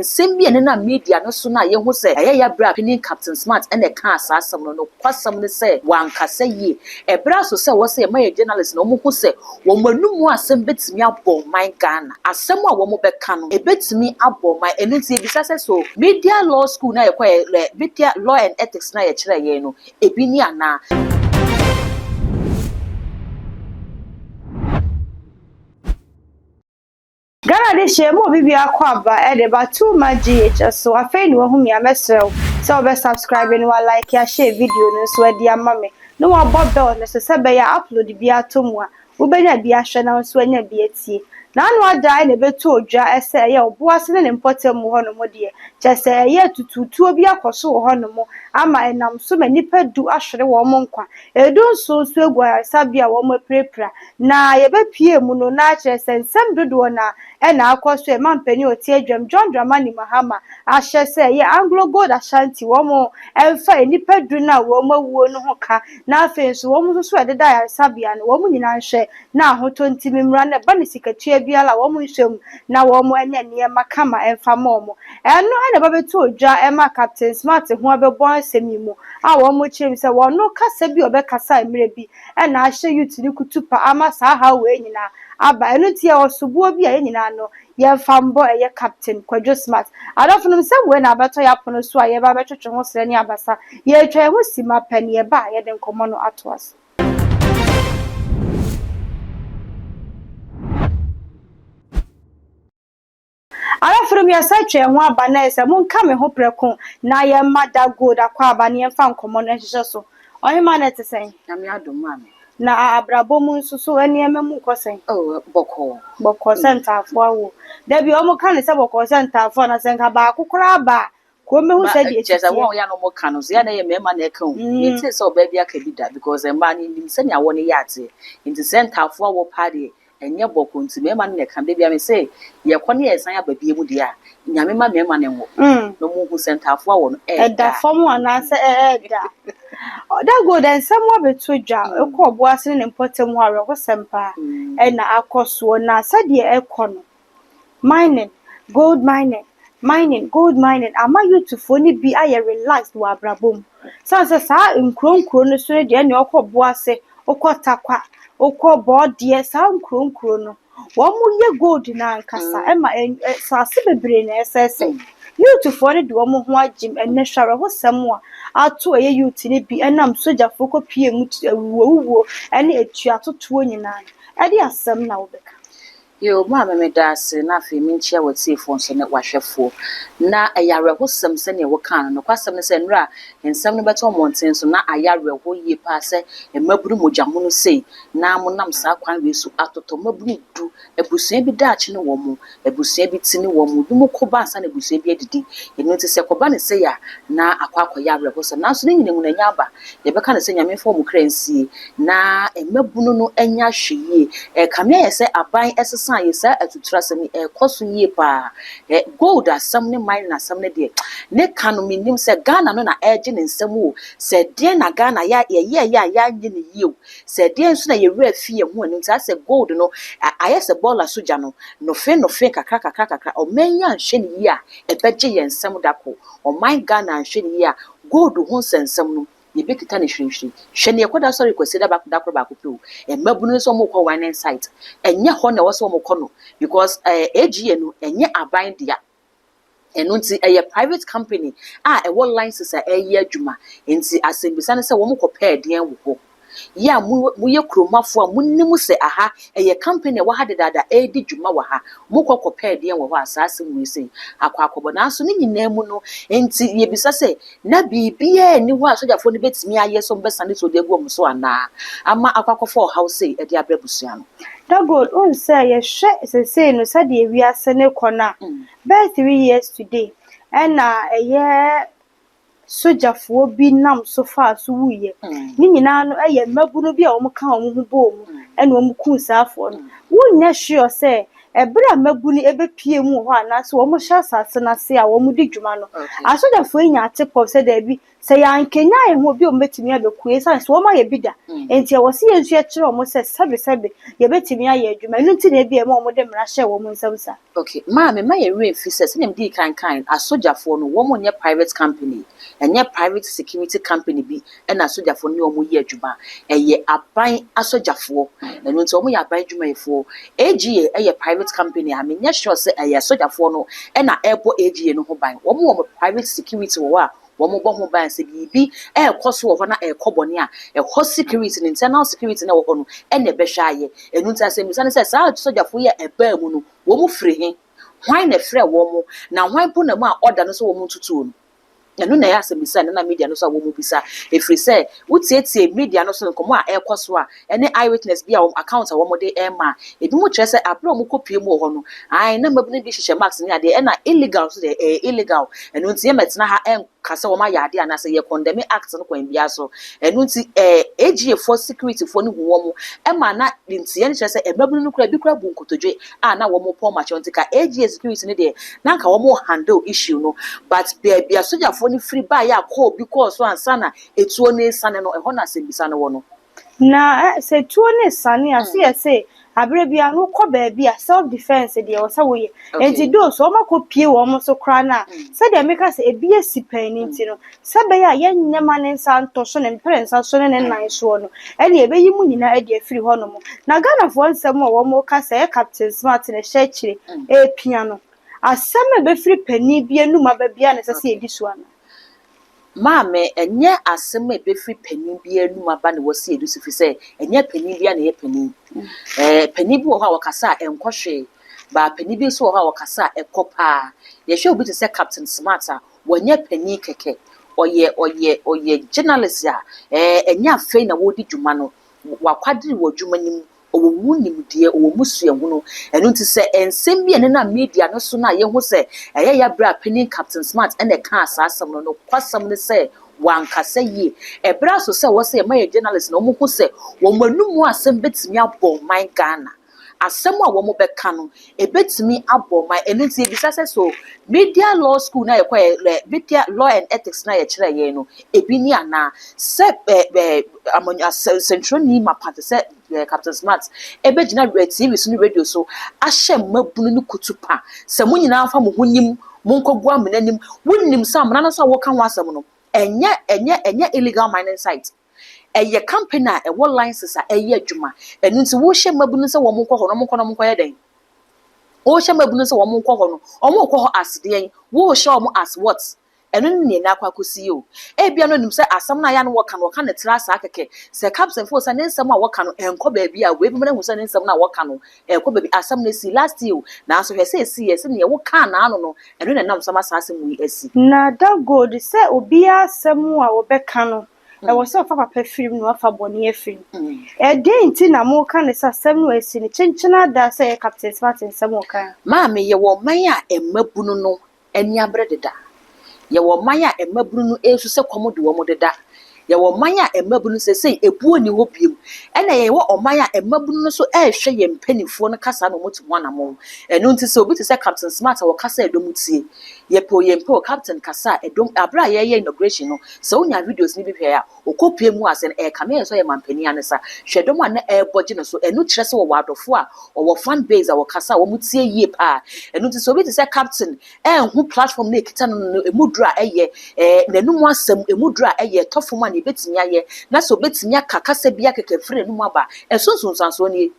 nsɛm bi a ɛnenam media no so no a yɛhu sɛ ɛyɛ ya berɛ a panin Captain Smart na ɛkaa saa asɛm no, nokwasɛm ne sɛ wankasa yie. Ɛberɛ aso sɛ ɛwɔ sɛ yɛma yɛn journalists no wɔhu sɛ wɔn anum asɛm bɛtumi abɔ ɔman Ghana. Asɛm a wɔbɛka no, ɛbɛtumi abɔ ɔman. Ɛno nti yɛbisa sɛ so media law school no a yɛkɔɛ, media law and ethics no a yɛkyerɛɛ yɛn no, ebi ni anaa? Ghana de hyɛ mu obi biako aba de ba Too Much GH so. Afei na wahu me a, mɛsrɛ wo sɛ wobɛ subscribe na wa like ahyɛ video no nso adi ama me na wabɔ bell no so sɛ ɛbɛyɛ a upload bi atɔ mu a wobɛnya bi ahwɛ na nso anya bi atie. N'ano ada na ɛbɛtɔ odwa sɛ ɛyɛ Ɔboase ne ne mpɔtam hɔnom deɛ, kyerɛ sɛ ɛyɛ atutuutuo bi akɔ so wɔ hɔnom ama ɛnam so ma nnipa du ahwere wɔn nkwa. Edu nson nso agu ayaresabea a wɔapirapira. Na yɛbɛpue mu no, na kyerɛ sɛ nsɛm dodoɔ no ara na akɔ so a ɛma mpanin a ɔte adwam John Dramani Mahama ahyɛ sɛ ɛyɛ Anglo Gold Ashanti wɔn mfa nnipa du no a wɔn awuo no ho ka na afei nso wɔn nso so a ɛdeda ayaresabea no wɔn nyinaa nhwɛ na ahotɔ nti me mmara no ɛba no sikatua biara a wɔn nhyɛ mu na wɔn nyɛ nneɛma kama mfa ma wɔn. Ɛno na ɛba bɛtoo dwa ma Captain Smart ho abɛbɔ asɛm yi mu a wɔn kyerɛ mu sɛ wɔn kasa bi a ɔbɛkasa mmerɛ bi na ahyɛ youth no kutupa ama saa haw wei nyinaa aba. Ɛno nti yɛwɔ soboɔ bi a yɛn nyinaa no yɛmfa mbɔ ɛyɛ Captain Kwadwo Smart. Adɔfo nom nsɛm wei na abɛtɔ yɛn apono so a yɛba abɛtwetwe ho serɛ ne abasa. Yɛretwa yɛn ho simma pɛ na yɛba a yɛde nkɔmmɔ no atoa so. Adɔfo nom yɛsan twa yɛn ho aba na ɛsɛ monka me ho prɛko na yɛmma Da Gold akwaaba na yɛmfa nkɔmmɔ no nhyehyɛ so. Ɔhemmaa no ɛte sɛn? Nyame adom maame. Na abrabɔ mu nso so nneɛma mu kɔ sɛn? Oh, bɔkɔɔ. Bɔkɔɔ sɛ ntaafo awo. Da bi wɔn ka ne sɛ bɔkɔɔ sɛ ntaafo na sɛ nka baako koraa ba a, ka wɔn bɛhu sɛ deɛ Kyerɛ sɛ ɛteteɛ. wɔn yɛ na wɔn ka no so yɛ na yɛ mmarima na ɛka o. Mente sɛ ɔbaa bi aka bi da because mmaa no nim sɛnea wɔn yɛ ateɛ. Nti sɛ ntaafo awo paa deɛ ɛnyɛ bɔkɔɔ nti mmarima no na ɛka. Da bi a me sɛ yɛkɔ ne yɛsan aba bie mu deɛ a, Nyame ma mmarima no nwo. Na wɔn hu sɛ ntaafo awo no Ɛda ɛɛda. fam anaasɛ ɛɛda. Dago de nsɛm abɛto dwa ɛkɔ Ɔboase ne ne mpɔtam hɔ awerɛhosɛm paa ɛna akɔ soɔ na sɛdeɛ ɛkɔ no mining, gold mining, mining, gold mining ama youthfoɔ no bi ayɛ relaxed wɔ abrabɔ mu. Sane sɛ saa nkuro nkuro no so no deɛ ɛne ɔkɔ Ɔboase, wokɔ Takwa, wokɔ Bɔɔdeɛ, saa nkuro nkuro no wɔn yɛ gold no ankasa ɛma saase bebree na ɛsɛesɛe. Youthfoɔ no de wɔn ho agye mu ɛnɛ hwɛ awerɛhosɛm a ato ɛyɛ youth no bi ɛnam sogyafoɔ kɔpie mu awuwuo ɛne atuatotoɔ nyinaa no. Ɛde asɛm na wobɛka. Yo, maame meda ase na afei menkyia w'atiefoɔ nso ne w'ahwɛfoɔ. Na ɛyɛ awerɛhosɛm sɛnea wɔkaa no. Nokwasɛm ne sɛ nnora a nsɛm no bɛtɔ mmɔnten so na ayɛ awerɛho yie paa sɛ mmabunu mogya sei na monam saa kwan wei so atotɔ mmabunu du. Abusua bi daakye ne wɔ mo, abusua bi ti ne wɔ mo, bi mo kɔ ba ansa na abusua bi adidi. Ɛno nti sɛ kɔba ne sei a na akɔ akɔyɛ awerɛhosɛm. Nanso ne nyina mu no ɛnyɛ aba. Yɛbɛka ne sɛ Nyame mfa wɔn kra nsie na mmabunu no anya ahwɛ yie. Ɛkame ayɛ sɛ aban ɛsesa yɛ saa atutura asɛm yi ɛkɔ so yie paa. Gold asɛm ne mining asɛm no deɛ ne ka no menim sɛ Ghana no na ɛregye ne nsam o. Sɛ deɛn na Ghana yɛ yɛyɛɛyɛ a yɛanyɛ ne yie o. Sɛ deɛn nso na yɛwerɛ afi yɛn ho anim nti asɛ gold no ayɛ sɛ bɔɔla so gya no nofe nofe kakra kakra kakra. Ɔman yi anhwɛ ne yie a ɛbɛgye yɛn nsam da ko. Ɔman Ghana anhwɛ ne yie a gold ho nsɛnsɛm no yɛbɛkita ne hwirihwiri. Hwɛ ne yɛkɔda sɔre kwasi da baako da koro baako pɛ o. Mmabunu nso wɔkɔ mining site. Ɛnyɛ hɔ na ɛwɔ sɛ wɔkɔ no because AGA no ɛnyɛ aban dea. Ɛno nti ɛyɛ private company a ɛwɔ license a ɛyɛ adwuma. Nti asɛmbisa ne sɛ wɔn kɔpɛɛ deɛn wɔ hɔ. Yɛ a moyɛ kuromafoɔ a monim sɛ aha ɛyɛ company a ɛwɔ ha dedaada ɛredi dwuma wɔ ha. Mokɔ kɔpɛɛ deɛn wɔ hɔ a saa asɛm wei sei akɔ akɔbɔ. Nanso ne nyinaa mu no nti yɛbisa sɛ na biribiara nni hɔ a sogyafoɔ no bɛtumi ayɛ sɛ wɔbɛsane so de agu wɔn so anaa ama akɔ akɔfa ɔhaw sei ɛde abrɛ abusua no. Dago, wohu sɛ yɛhwɛ seesei no sɛdeɛ wiase ne kɔ no a, bɛyɛ 3 years today ɛna ɛyɛ sogyafoɔ bi nam so faa so wuyɛ. Ne nyinaa no ɛyɛ mmabunu bi a wɔn ka wɔn ho bɔɔ mu ɛna wɔn kum saafoɔ no. Wonyɛ sure sɛ Ɛberɛ a mmabunu bɛpue mu wɔ hɔ anaasɛ wɔhyɛ asase no ase a wɔdi dwuma no, asogyafoɔ yi nya atepɔ sɛ daabi, sɛ yɛankanyan yɛn ho a, obi a wɔbɛtumi abɛku yɛn esiane sɛ wɔayɛ bi da. Enti ɛwɔ sɛ yɛn nso yɛkyerɛ wɔn sɛ sɛbesɛbe yɛbɛtumi ayɛ adwuma. Ɛno nti na ebia ɛma wɔde mmara hyɛɛ wɔn nsam saa. Okay, maame, mma yɛn werɛ mfi sɛ, sɛnea midii kan kae no, asogyafoɔ no, wɔn nyɛ private company, ɛnyɛ private security company bi na asogyafoɔ no ne wɔn yɛ adwuma. Ɛyɛ aban asogyafoɔ. Ɛno nti wɔyɛ aban adwumayɛfoɔ. AGA yɛ private company a menyɛ sure sɛ ɛyɛ asogyafoɔ no na ɛrebɔ AGA no ho ban. Wɔn wɔ private security wɔ hɔ a wɔbɔ ho ban sɛ biribi ɛrekɔ so wɔ hɔ na ɛrekɔ bɔne a, ɛhɔ security no, internal security no a ɛwɔ hɔ no na ɛbɛhwɛ ayɛ. Ɛno nti asɛmmisa ne sɛ, saa asogyafoɔ yi a ɛbaa mu no, wɔn firi he? Hwan na ɛfrɛɛ wɔn? Na hwan mpo na ɛmaa order no sɛ wɔn ntutuo no? Ɛno na ɛyɛ asɛmmisa a ɛnenam media no so a wɔbisa. Ɛfiri sɛ, wotietie media no so nkɔmmɔ a ɛrekɔ so a, ɛne eyewitness bi a wɔn account a wɔde rema a, ebinom kyerɛ sɛ aberɛ a wɔkɔpue mu wɔ hɔ no, ae, na mmabunu bi hyehyɛ mask ne adeɛ, ɛna illegal nso deɛ, ɛyɛ illegal. Ɛno nti yɛmmɛtena ha nka sɛ wɔayɛ adeɛ anaasɛ yɛ condemn act no kwan biara so. Ɛno nti ɛɛ AGA foɔ security foɔ no hu wɔn ɛma na nteɛ no kyerɛ sɛ mmabunu no koraa bi koraa bu nkotodwe a na wɔn pɔn makyɛw nti ka AGA security no deɛ na anka wɔn handle issue no, but baabi a sogyafoɔ no firi baeɛ a call bi kɔɔ so ansa na etuo no esiane no, ɛhɔ na asɛmmisa no wɔ no. Na sɛ tuo no esiane a, sɛ yɛse abere biara no wokɔ baabi a, self defence deɛ ɛwɔ sɛ woyɛ. Nti though sɛ wɔn akɔpie wɔn so koraa no a, sɛdeɛ meka sɛ ebi asi pɛn no nti no, sɛ ɛbɛyɛ a yɛnyɛ ma ne nsa ntɔ so ne mpere nsa so ne ne nan soɔ no, ɛne yɛbɛyi mu nyinaa adi afiri hɔnom. Na Ghanafoɔ nsɛm a wɔn ka sɛ ɛyɛ Captain Smart na ɛhyɛ akyire ɛrepia no, asɛm a ɛbɛfiri panin bi anum aba biara na ɛsɛ sɛ yɛdi so ana? Maame, ɛnyɛ asɛm a ɛbɛfiri panin bi anum aba na wɔsi yɛdi so, fi sɛ ɛnyɛ panin bi a na ɛyɛ panin. Panin bi wɔ hɔ a wɔkasa a ɛnkɔ hwee, baa panin bi nso wɔ hɔ a wɔkasa a ɛkɔ paa. Yɛhwɛ obi te sɛ Captain Smart a, wɔnyɛ panin kɛkɛ. Ɔyɛ journalist a ɛnyɛ afei na wɔredi dwuma no. Wakwadere wɔ adwuma no mu. Ɔwɔ mu nimdeɛ, ɔwɔ mu suahunu. Ɛno nti sɛ nsɛm bi a ɛnenam media no so no a yɛhu sɛ ɛyɛ yɛabrɛ a panin Captain Smart ɛna ɛkaa saa asɛm no, nokwasɛm ne sɛ wankasa yie. Ɛberɛ aso sɛ ɛwɔ sɛ yɛma yɛ journalist na wɔn ho sɛ wɔn anum asɛm bɛtumi abɔ ɔman Ghana. Asɛm a wɔn bɛka no, ebɛtumi abɔ ɔman. Ɛno nti ebisa sɛ, so media law school na yɛkɔ yɛ media law and ethics na yɛkyerɛ yɛn no, ebi ni anaa? Sɛ ɛɛ ɛɛ amanya nsɛntwerɛni mapa te sɛ Captain Smart ɛbɛgyina TV so ne radio so ahyɛ mmabunu no kutu pa sɛ mo nyinaa fa mo ho nim, monkɔgu amena nim. Wonim sɛ amena no nso a wɔka ho asɛm no, ɛnyɛ illegal mining site, ɛyɛ company a ɛwɔ license a ɛyɛ adwuma. Ɛno nti wohyɛ mmabunu sɛ wɔn nkɔ hɔ no, wɔn nkɔ na wɔn nkɔyɛ dɛn? Wohyɛ mmabunu sɛ wɔn nkɔ hɔ no, wɔn nkɔ hɔ as deɛn? Wohyɛ wɔn as what? Ɛno ne nea n'akɔ akɔsi yi o. Ebia no nim sɛ asɛm no a yɛ no wɔka no, wɔka ne tra saa kɛkɛ sɛ Captain fo sɛ ne nsɛm a wɔka no ɛnkɔ baabi a wei bi mu sɛ ne nsɛm no a wɔka no ɛkɔ baabi. Asɛm no si last year o, nanso hwɛ sɛ esi yɛ sɛ nea wɔka n'ano no, ɛno na ɛnam sɛm asa asɛm yi asi. Na da gold sɛ obiara asɛm a wɔbɛka no, ɛwɔ sɛ ɔfa papa firi mu na wafa bɔne afiri mu. Ɛdeɛn nti na moka ne sɛ asɛm no asi no kyenkyena da sɛ ɛyɛ Captain Smart nsɛm ɔka? Maame, yɛwɔ ɔman a mmabunu no ani abere deda. Yɛwɔ ɔman a mmabunu no esu sɛ kɔm de wɔn deda. Yɛwɔ ɔman a mmabunu sɛ sɛ ebuo ni hɔ biem. Ɛna yɛwɔ ɔman a mmabunu no nso ɛrehwɛ yɛn mpanimfoɔ no kasa na wɔn tu ho anammɔn. Ɛno nti sɛ obi te sɛ Captain Smart a wɔkasa ɛdɔm tie, yɛpɛ o yɛmpɛ o, Captain kasa a ɛdɔm. Abere a yɛyɛ inauguration no, sɛ wonya videos no bi hwɛ a, okɔpie mu ase no, ɛɛkame yɛ sɛ ɔyɛ mampanin anesa. Hwɛ dɔm a na ɛrebɔ gye no so. Ɛno kyerɛ sɛ wɔwɔ adɔfo a ɔwɔ fan base a wɔkasa a wɔn tie yie paa. Ɛno nti sɛ obi te sɛ Captain ɛnho platform na ekita no, emu duro a ɛyɛ n'anum asɛm emu duro a ɛyɛ ɛtɔ fam a, nea ebetumi ayɛ na sɛ obetumi aka kasa bi akeka firi n'anum aba, ɛso nsonsansoɔ nie.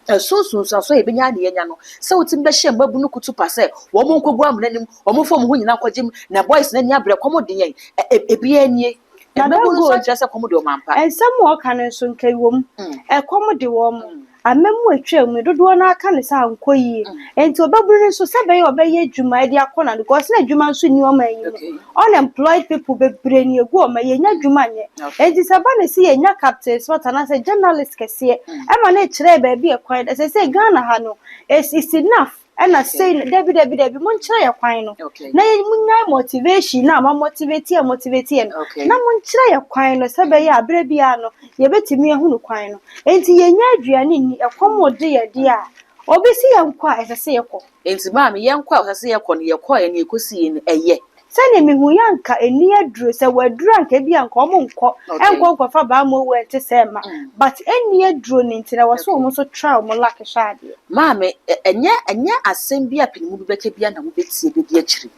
Ɛso nsonsansoɔ a yɛbɛnya ne yɛnya no sɛ wotumi bɛhyɛ mmabunu kutu pa sɛ wɔn nkɔgu amena nim, wɔn fɔ wɔn ho nyinaa kɔgye mu na boys n'ani abrɛ, kɔm de yɛn ebi nie. Mmabunu nso akyerɛ sɛ kɔm de wɔn ampa. Nsɛm a ɔka no nso nka wɔ mu, ɛkɔm de wɔn mo amamu atwa mu dodoɔ no aka ne sɛ ankɔ yie, nti ɔbɛburu no nso sɛ bɛyɛ ɔbɛyɛ adwuma de akɔ na because na adwuma nso nni ɔman yi mu. Unemployed people bebree ne egu ɔman, yɛnya adwuma nyɛ. Nti sɛ ba ne sɛ yɛnya Captain Smart anaasɛ journalist kɛseɛ ɛma ne kyerɛ baabi ɛkwan ɛsɛ sɛ Ghana ha no, it's enough. Ɛna sei no, dabi dabi dabi, monkyerɛ yɛ kwan no na yɛ munyae motivation na ma motivate yɛ, motivate yɛ no na monkyerɛ yɛ kwan no sɛ bɛyɛ abere biara no yɛbɛtumi ahunu kwan no. Nti yɛnya aduane nni, ɛkɔm de yɛ deɛ a Obi se yɛnkɔ a, ɛsɛ sɛ yɛkɔ. Enti maame, yɛnkɔ a ɛsɛ sɛ yɛkɔ no, yɛkɔeɛ no, yɛkɔsiiɛ no, ɛyɛ. Sɛdeɛ mehu yi anka ɛnni aduro, sɛ wɔaduru anka ebi anka wɔn nkɔ, ɛnkɔ nkɔfa baa mu owu ɛnte sɛ ɛma, but ɛnni aduro no nti na ɛwɔ sɛ wɔn nso try wɔn luck hwɛ adeɛ. Maame, ɛnyɛ asɛm bi a panimu bi bɛka biara na wobɛtie bɛdi akyire.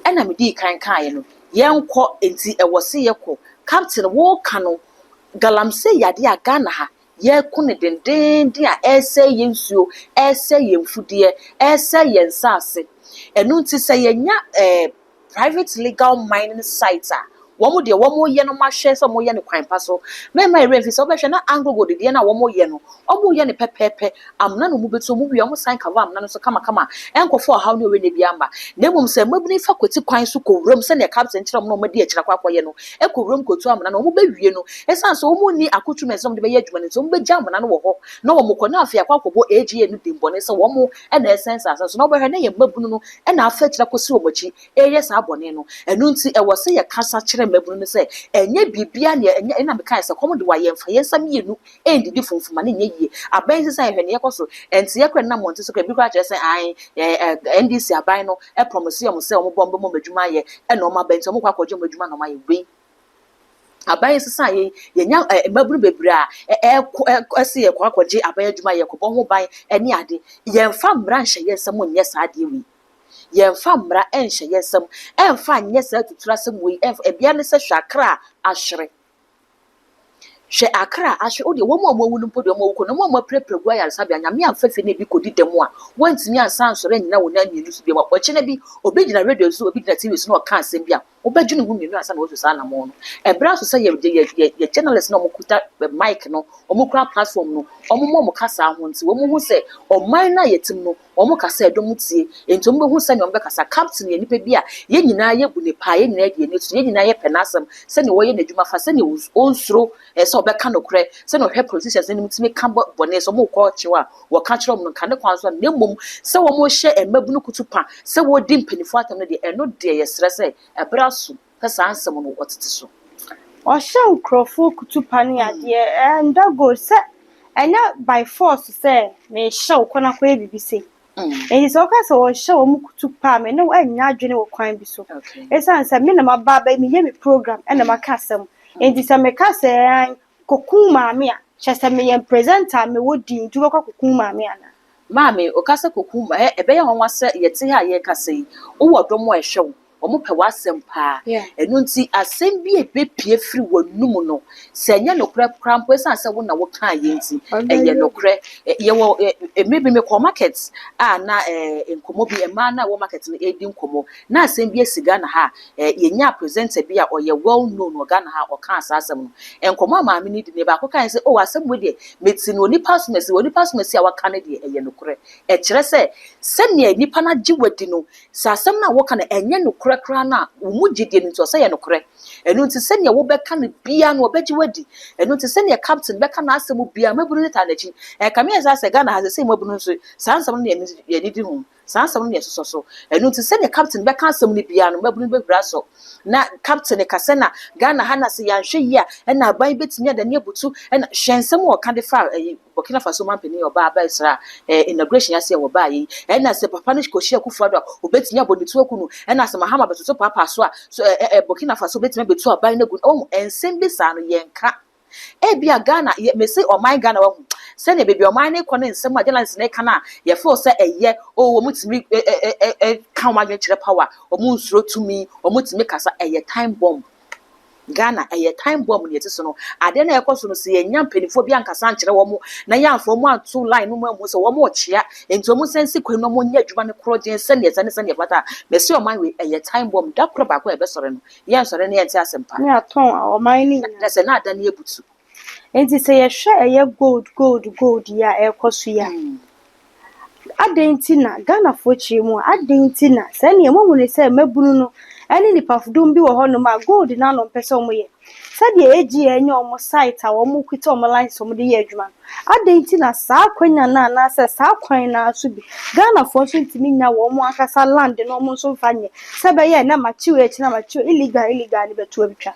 Ɛna medii kan kaeɛ no, yɛnkɔ nti ɛwɔ sɛ yɛkɔ. Captain, woka no, galamsey yɛ adeɛ a Ghana ha yɛko no dendeenden a ɛresɛe yɛn nsuo, ɛresɛe yɛn mfudeɛ, ɛresɛe yɛn nsaase. Ɛno nti sɛ yɛnya private legal mining site a, wɔn deɛ wɔn yɛ no mahwɛ sɛ wɔn yɛ no kwan pa so. Mɛma yɛrɛ mfi sɛ wɔbɛhwɛ na Anglo Gold deɛ no a wɔn yɛ no, wɔn yɛ no pɛpɛɛpɛ. Amena na wɔn bɛtu, wɔn wie wɔn san cover amena no so kamakama. Ɛnkɔfo ɔhaw ne owe ne bi amba. Na mmom sɛ mmabunu fa kwati kwan so kɔ wuram sɛnea captain kyerɛ wɔn na wɔn adi akyire akɔ akɔyɛ no, ɛkɔ wuram kɔtu amena no, wɔn bɛwie no, ɛsiane sɛ wɔn nni akotumi sɛ wɔn de bɛyɛ adwuma no nti, wɔn bɛgya amena no wɔ hɔ na wɔn kɔ na afei akɔ akɔbɔ AGA no di mbɔne sɛ wɔn ɛna ɛsɛn saase so na wɔbɛhwɛ na yɛ mmabunu no ɛna afa akyire akɔsi wɔn akyi ɛyɛ saa bɔne no. Ɛno nti ɛwɔ sɛ yɛkasa kyerɛ mmabunu no sɛ ɛnyɛ biribiara na ɛnyɛ. Ɛna mekae sɛ kɔm de wa yɛmfa yɛn nsa mmienu ɛndidi funfun ne nyɛ yie. Aban sisa yɛhwɛ ne yɛkɔ so ɛnti yɛkora nam wɔn ti so kora ebi kora kyerɛ sɛ ae ɛɛ NDC aban no ɛpromise wɔn sɛ wɔn bɔ wɔn bɛmɔ wɔn adwuma ayɛ, ɛna wɔn aba nti wɔn kɔ akɔgye wɔn adwuma na wɔn ayɛ wei. Aban sisa yɛ yɛnya mmabunu bebree a ɛɛkɔ ɛsɛ yɛkɔ akɔgye aban adwuma, yɛkɔbɔ ho ban ɛne ade. Yɛmfa mmara nhyɛ yɛn nsam nyɛ saa adeɛ wei. Yɛmfa mmara nhyɛ yɛn nsam ɛmfa nyɛ saa tuturu asɛm wei. Ɛmfa ebia ne sɛ hwɛ akra a ahwere, hwɛ akra a ahwere. Wodeɛ wɔn a wɔn awu no mpo deɛ, wɔn awu kɔ na wɔn a wɔn apirapira gu ayaresabea, Nyame amfa fie na ebi kɔdi dɛm a wɔntumi ansa ansɔre anyina wɔn nan mmienu so bi. Ɔkyena bi obi gyina radio so, obi gyina TV so na ɔka asɛm bi a wobɛdwene ho mmienu ansa na wɔatu saa anammɔn no. Ɛberɛ aso sɛ yɛ journalist na wɔn kuta mic no, wɔn kura platform no, wɔn mo wɔn kasa ho nti wɔn ho sɛ ɔman no a yɛte mu no, wɔn kasa ɛdɔm tie, nti wɔn bɛhu sɛnea wɔn bɛkasa. Captain yɛ nipa bi a yɛn nyinaa yɛbu ne paa, yɛn nyinaa di ani so, yɛn nyinaa yɛpɛ n'asɛm, sɛnea wɔyɛ n'adwuma fa, sɛnea ɔnsuro sɛ ɔbɛka nokorɛ, sɛnea ɔhwɛ politicians anim tumi ka bɔne sɛ wɔn kɔ kyerɛw a wɔka kyerɛ wɔn no nka ne kwan so. Na mmom sɛ wɔn hyɛ mmabunu kutu pa sɛ wɔdi mpanimfoɔ atam no deɛ, ɛno deɛ yɛsrɛ sɛ ɛberɛ aso sɛ saa nsɛm no wɔtete so. Ɔhyɛ nkurɔfoɔ kutu pa ne adeɛ ɛnda gold sɛ ɛnyɛ by force sɛ mehyɛ wo kɔ na kɔyɛ biribi sei. Nti sɛ wɔka sɛ wɔhyɛ wɔn kutu pa a, me ne wo ɛnyɛ adwene wɔ kwan bi so. Ɛsiane sɛ me na maba aba meyɛ me program ɛna maka asɛm. Nti sɛ meka sɛ ɛn kokum maame a, kyerɛ sɛ meyɛ presenter a mewɔ din nti wobɛkɔ akɔkum maame anaa? Maame, ɔkasa kokum ɛ ɛbɛyɛ nwanwa sɛ yɛte ha a yɛrekasa yi, wowɔ dɔm a ɛhwɛ wo, wɔn pɛ w'asɛm paa. Ɛno nti asɛm bi a ebepie firi w'anum no, sɛ ɛnyɛ nokorɛ koraa mpo, ɛsiane sɛ wo na wokaa yɛ nti, ɛyɛ nokorɛ. Yɛwɔ mmerɛ bi mekɔ market a na nkɔmmɔ bi, mmaa no a ɛwɔ market no ɛredi nkɔmmɔ na asɛm bi asi Ghana ha a yɛnya presenter bi a ɔyɛ well known wɔ Ghana ha a ɔkaa saa asɛm no. Nkɔmmɔ a maame no di ne baako kae sɛ, oh, asɛm wei deɛ meti no onipa asomasi, onipa asomasi a waka no deɛ ɛyɛ nokorɛ. Ɛkyerɛ sɛ sɛnea nipa no agye wadi no, sɛ asɛm no a wɔka no ɛnyɛ nokorɛ koraa no a, wo mu gyidie no nti ɔsɛ yɛ nokorɛ. Ɛno nti sɛnea wobɛka no biara no, ɔbɛgye wadi. Ɛno nti sɛnea captain bɛka n'asɛm biara, mmabunu no taa n'akyi. Ɛka mi yɛ sɛ Ghana ha sɛ mmabunu nso saa nsɛm no yɛn di ho, saa nsɛm no yɛ sosɔ so. Ɛno nti sɛnea captain bɛka asɛm no biara no, mmabunu bɛhura so na captain kasa na Ghana ha na sɛ yɛanhwɛ yie a, ɛna aban bɛtumi adane abutu. Ɛna hwɛ nsɛm a ɔka de fa ɛyi Burkina Faso mampanin ɔbaa abɛsra inauguration ase a wɔbaa yi, ɛna sɛ papa no kɔhyia Akufo-Addo a, obɛtumi abɔ ne tu aku no, ɛna sɛ Mahama bɛtoto paapaa so a so ɛ ɛ Burkina Faso bɛtumi abɛtu aban no agu. Ɔhu nsɛm bi saa no yɛnka. Ebia Ghana yɛ mese ɔman Ghana wahu sɛnea beebi ɔman no kɔ ne nsɛm a journalist ne ka no a yɛfeel sɛ ɛyɛ o, wɔn tumi ɛ ɛ ɛ ɛ ka wɔn adwene kyerɛ power, wɔn nsuro tumi, wɔn tumi kasa. Ɛyɛ time bomb. Ghana ɛyɛ time bomb ne yɛte so no. Adeɛ no a ɛkɔ so no, sɛ yɛnya mpanimfoɔ bi ankasa nkyerɛ wɔn na yɛamfa wɔn anto line no mu ahu sɛ wɔn rekyea nti wɔn nsa nsi kwan na wɔn nyɛ adwuma no korɔ gyen sɛdeɛ ɛsɛ ne sɛdeɛ fata a, mɛsi ɔman wei ɛyɛ time bomb. Da korɔ baako a yɛbɛsɔre no, yɛnsɔre ne yɛnte asɛm pa. Ne atɔn ɔman no nyinaa. Na sɛ na ada ne abutu. Nti sɛ yɛhwɛ ɛyɛ gold gold gold yi a ɛrekɔ so yi a, adɛn nti na Ghanafoɔ kyerɛ mu a, adɛn nti na sɛnea mohu ne sɛ mmabunu no ɛne nnipadɔm bi wɔ hɔnom a gold no ano mpɛ sɛ wɔyɛ sɛdeɛ AGA nyɛ wɔn site a wɔn kuta wɔn license wɔn de yɛ adwuma no, adɛn nti na saa akonnwa no anaasɛ saa kwan no so bi Ghanafoɔ nso ntumi nya wɔn ankasa land no, wɔn nso mfa nyɛ sɛ bɛyɛ na makyew akyi na makyew illegal illegal ne bɛto abitwa?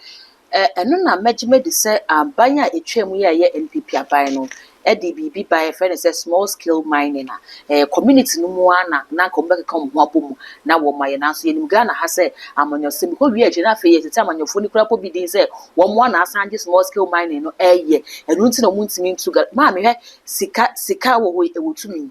Ɛno na mɛgye madi sɛ aban a ɛtwa mu yi a ɛyɛ NPP aban no ɛde biribi ba, yɛfrɛ no sɛ small scale mining a community no mu ara na nka wɔbɛkeka wɔn ho abɔ mu na wɔn ayɛ. Nanso yɛnim Ghana ha sɛ amanyɔsɛm kɔ wie akyire na afei yɛtete amanyɔfoɔ no kura pɔ bi din sɛ wɔn ana asan gye small scale mining no ɛyɛ. Ɛno nti na wɔn ntumi ntu ga. Maame, hwɛ, sika wɔ hɔ yi, ɛwɔ tumi.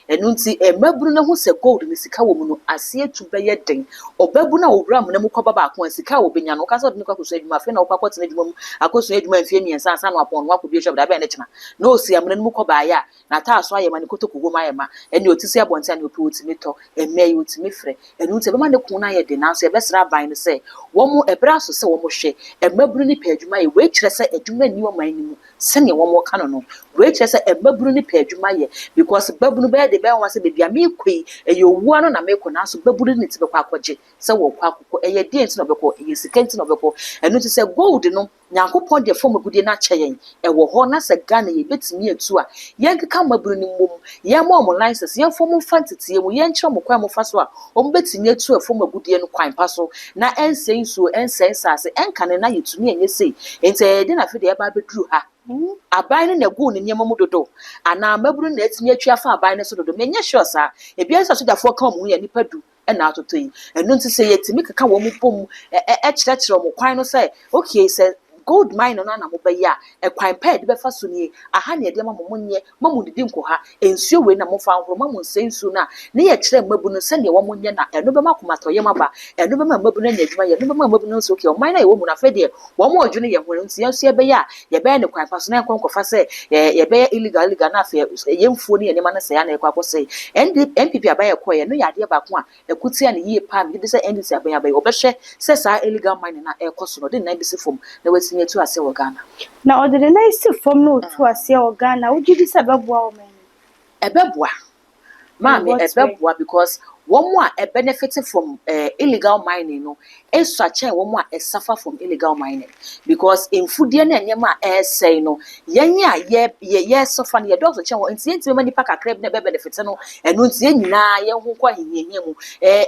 Ɛno nti mmabunu no ho sɛ gold ne sika wɔ mu no, aseɛ tu bɛyɛ den. Ɔbabunu a owura amena mu kɔba baako a, sika a wɔbɛnya no, wɔka sɛ ɔde ne kɔ akɔsua adwuma, afei na wɔkɔ akɔtena adwuma mu akɔsua adwuma mfeɛ 3 ansa na wapɔn no wakɔ shop da bɛn ne kyena na osi amena no mu kɔ baayɛ a, n'ataa so ayɛ ma, ne kotoko wom ayɛ ma, ɛne ɔti si abɔnten a, ne ɔpɛ otumi tɔ mmaa yi otumi frɛ. Ɛno nti ɛbɛma ne kun no ayɛ den. Nanso yɛbɛsrɛ aban no sɛ wɔn ɛbrɛ aso sɛ wɔn hwɛ mmabunu ne pɛ adwuma yɛ. Wei kyerɛ sɛ adwuma nni ɔman no mu sɛnea wɔn ka no. Wei kyerɛ sɛ mmabunu ne pɛ adwuma yɛ, because babunu bɛyɛ de bɛyɛ wɔn sɛ beebi a meekɔ yi ɛyɛ owua no na meekɔ, nanso babunu ne ti bɛkɔ akɔgye sɛ wɔkɔ akɔkɔ. Ɛyɛ deɛ nti na ɔbɛkɔ? Ɛyɛ sika nti na ɔbɛkɔ. Ɛno nti sɛ gold no, Nyankopɔn deɛ fam agudie no akyɛ yɛn ɛwɔ hɔ na sɛ Ghana yɛbɛtumi atu a, yɛnkeka mmabunu no mmom, yɛmma wɔn license, yɛmfa wɔn mfa nteteɛ mu, yɛnkyerɛ wɔn kwan a wɔfa so a wɔn bɛtumi atu ɛfam agudie no kwan pa so na ɛnsɛe nsuo, ɛnsɛe nsaase, ɛnka ne na yɛtumi ɛnyɛ sei. Nti ɛyɛ de na afei deɛ ɛba abɛduru ha, aban no na egu ne nneɛma mu dodo anaa mmabunu na atumi atwi afa aban no so dodo? Menyɛ sure saa. Ebi nso asogyafoɔ ka wɔn ho yɛ nipa 10 ɛna atotɔ yi. Ɛno nti sɛ yɛtumi keka wɔn mu bom ɛkyerɛkyerɛ wɔn kwan no sɛ, okay, sɛ gold mine no na mobɛyɛ a, ɛkwan pa a yɛde bɛfa so nie, aha na yɛde ama mo, monyɛ ma mo didi nkɔ ha, nsuo wei na momfa ahohoro ma mo nsɛ nsuo no a, ne yɛkyerɛ mmabunu sɛdeɛ wɔn nyɛ, na ɛno bɛma akomatɔyam aba, ɛno bɛma mmabunu anya adwuma yɛ, ɛno bɛma mmabunu nso, okay, ɔman no a yɛwɔ mu no, afei deɛ wɔn a ɔdwene yɛn ho no nti, yɛn nso yɛbɛyɛ a, yɛbɛyɛ ne kwan pa so na yɛnkɔ nkɔfa sɛ yɛbɛyɛ illegal na afei yɛn mfuo ne yɛn nneɛma no sɛe ana yɛkɔ akɔsɛe. ND NPP aban yɛkɔɛ no yɛ adeɛ baako a ɛko no yie paa. Megye di sɛ NDC aban aban wɔbɛhwɛ sɛ saa illegal mining na ɛrekɔ so no, ɔde ne nan bɛsi fam na watumi atu ase wɔ Ghana. Na ɔde ne nan si fam na otu aseɛ wɔ Ghana, wogye di sɛ ɛbɛboa wɔn ani? Ɛbɛboa, maame. In what way? Ɛbɛboa because wɔn a ɛbenefit from illegal mining no esua kyɛn wɔn a ɛsuffer from illegal mining, because mfudeɛ ne nneɛma a ɛresɛe no, yɛn a yɛ yɛ yɛsuffer no, yɛdɔɔso kyɛn wɔn. Nti yɛntumi ma nipa kakra bi na ɛbɛ benefit no. Ɛno nti yɛn nyinaa yɛn ho kɔ ahihiahia mu.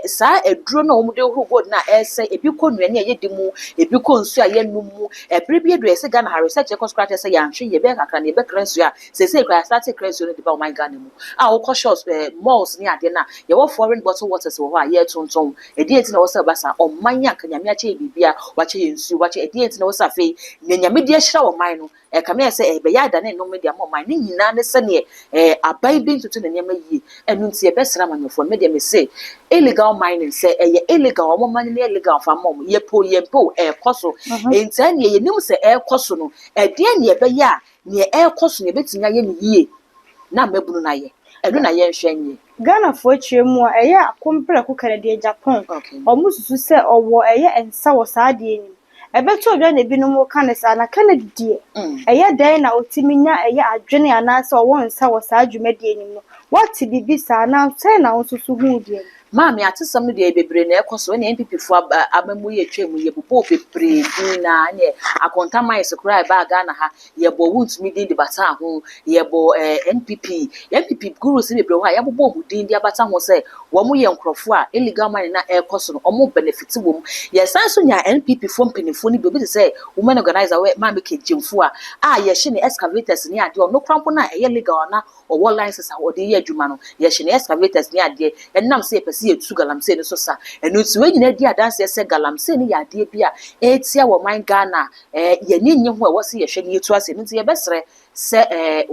Saa aduro no a wɔde horo gold na ɛresɛe, ebi kɔ nnuane a yɛdi mu, ebi kɔ nsuo a yɛnum mu. Ɛbere bi edu yɛsɛ Ghana ha, research ɛkɔ so koraa kyerɛ sɛ yɛanhwɛ yɛ bɛyɛ kakra na yɛbɛkra nsuo a sɛsɛ kora yɛastart kra nsuo no de ba ɔman Ghana mu a, wokɔ shops, malls ne adeɛ no a, yɛwɔ foreign bottle waters wɔ hɔ a yɛretontɔn. Ɛdeɛ nti na wɔsɛ ɔba saa ɔman yi anka Nyame akyɛ yɛ biribia, wakyɛ yɛ nsuo, wakyɛ ɛdeɛ nti na wɔsɛ afei nea Nyame de ahyira ɔman no ɛkame ayɛ sɛ ɛbɛyɛ adane nnome de ama ɔman ne nyinaa ne sɛneɛ aban bi ntoto ne nneɛma yie. Ɛno nti yɛbɛsrɛ amanyɔfoɔ no, medeɛ mese illegal mining, sɛ ɛyɛ illegal, ɔmo man no yɛ legal fa ma ɔmo, yɛpo yɛmpo, ɛɛkɔ so. Nti ɛneɛ yɛnim sɛ ɛɛkɔ so no, ɛdeɛ ne yɛbɛyɛ a neɛ ɛɛkɔ so no yɛbɛtumi ayɛ ne yie na mmabunu no ayɛ. Ɛno na yɛnhwɛ nyɛ. Ghanafoɔ akyerɛ mu a ɛyɛ Akomprɛko Kennedy Agyapong, ɔmo susu sɛ ɔwɔ ɛyɛ nsa wɔ saa adeɛ no mu. Ɛbɛtɔ odwa na ebinom ka ne saa na Kennedy deɛ, ɛyɛ dɛn na otumi nya ɛyɛ adwene anaasɛ ɔwɔ nsa wɔ saa dwumadie no mu no? Wate biribi saa na sɛn na wo nso so huu deɛ no? Maame, atesɛm no deɛ, bebree na ɛkɔ so. Ɛne NPP fo amamu yɛ twɛ mu, yɛbobɔ bebree din na ɛne Akonta Mines koraa ɛbaa Ghana ha, yɛbɔ Wontumi din de bata ho, yɛbɔ NPP gurus bebree hɔ a yɛabobɔ wɔn din de abata ho sɛ wɔn yɛ nkurɔfoɔ a illegal mining na ɛrekɔ so no, wɔn benefit wɔ mu. Yɛsan so nya NPP foɔ mpanimfoɔ no bi, obi te sɛ women organizer wɛ Maame Kegyemfo a yɛhyɛ ne excavators ne adeɛ. Ɔno koraa mpo no a ɛyɛ legal na ɔwɔ license a ɔde yɛ adwuma no, yɛhyɛ ne excavators ne adeɛ, ɛnam sɛ yɛpɛ sɛ yɛtu galamsey no so sa. Ɛno nti wɔn nyinaa di adanseɛ sɛ galamsey no yɛ adeɛ bi a ɛretia wɔ man Ghana a yɛni nye ho a ɛwɔ sɛ yɛhwɛ ne yɛtu ase. Ɛno nti yɛbɛsrɛ sɛ ɛɛ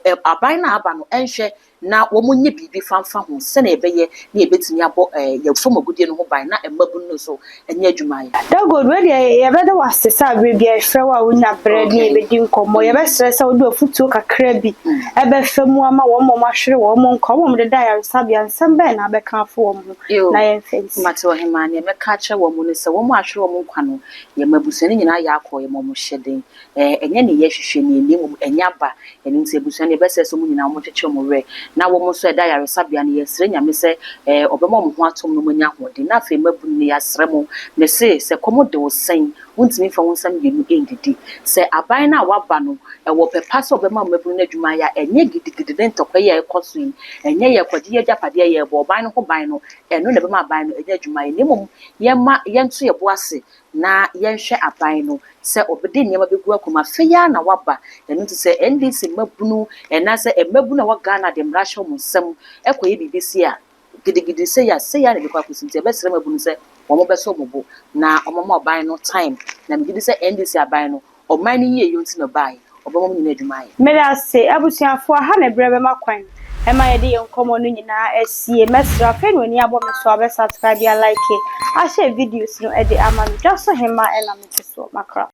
ɛ aban no a aba no ɛnhwɛ na wɔn nyɛ biribi fanfa ho sɛnea ɛbɛyɛ na yɛbɛtumi abɔ yɛn fam agudie no ho ban na mmabunu no nso nyɛ adwuma ayɛ. Dagold, wei deɛ yɛbɛda wo ase sɛ abere bi a ɛfrɛ wo a wonya berɛ ne yɛbɛdi nkɔmmɔ. Yɛbɛsrɛ sɛ wode afotuo kakra bi ɛbɛfa mu ama wɔn a wɔahwere wɔn nkwa, wɔn a wɔdeda ayaresabea. Nsɛm bɛn na abɛka afo wɔn ho na yɛmfa nsi? Mate, ɔhemaa. Nea mɛka akyerɛ wɔn no sɛ wɔn a ahwere wɔn nkwa no, yɛma abusua no nyinaa yɛ akɔ, yɛma wɔn hyɛ den. Ɛnyɛ ne yɛhwehwɛ ne anim mmom ɛnyɛ aba. Ɛno nti abusua no, yɛbɛsrɛ sɛ wɔn nyinaa wɔnkyekyere wɔn werɛ, na wɔn nso ɛda ayaresabea no, yɛsrɛ Nyame sɛ ɔbɛma wɔn ho atom na wɔanya ahoɔden. Na afei mmabunu no, yɛasrɛ mo. Mese sɛ kɔm de wo sɛn, wontumi mfa wo nsa mmienu ndidi. Sɛ aban no a waba no ɛwɔ pɛ pa sɛ ɔbɛma mmabunu no adwuma ayɛ a, ɛnyɛ gidigidi ne ntɔkwa yi a ɛkɔ so yi, ɛnyɛ yɛkɔgye yɛ agyapadeɛ, yɛbɔ ɔban no ho ban no, ɛno na ɛbɛma aban no anya adwuma ayɛ. Na mmom yɛma yɛnto yɛ bo ase na yɛnhwɛ aban no sɛ ɔbɛde nneɛma bɛgu akɔm. Afei ara na waba. Ɛno nti sɛ NDC mmabunu ɛnaasɛ mmabunu a ɛwɔ Ghana de mmara hyɛ wɔn nsam ɛkɔyɛ biribi si a, gidigidi sɛ yɛ a sɛ yɛ a na ɛbɛkɔ akɔsi. Nti yɛbɛsrɛ mmabunu sɛ wɔn bɛsɔ wɔn bo na wɔn ɔban no time, na megye di sɛ NDC aban no, ɔman no yie yɛ nti na ɔbaeɛ, ɔbɛma wɔn nyinaa adwuma ayɛ. Mede ase, abusuafoɔ, ha na berɛ bɛma kwan ɛma yɛde yɛn nkɔmmɔ no nyinaa asie. Mɛsrɛ, afei na w'ani abɔ me so a, bɛ subscribe, a like, ahyɛ videos no de ama me. Dwa so hema ɛna mete soɔ makra.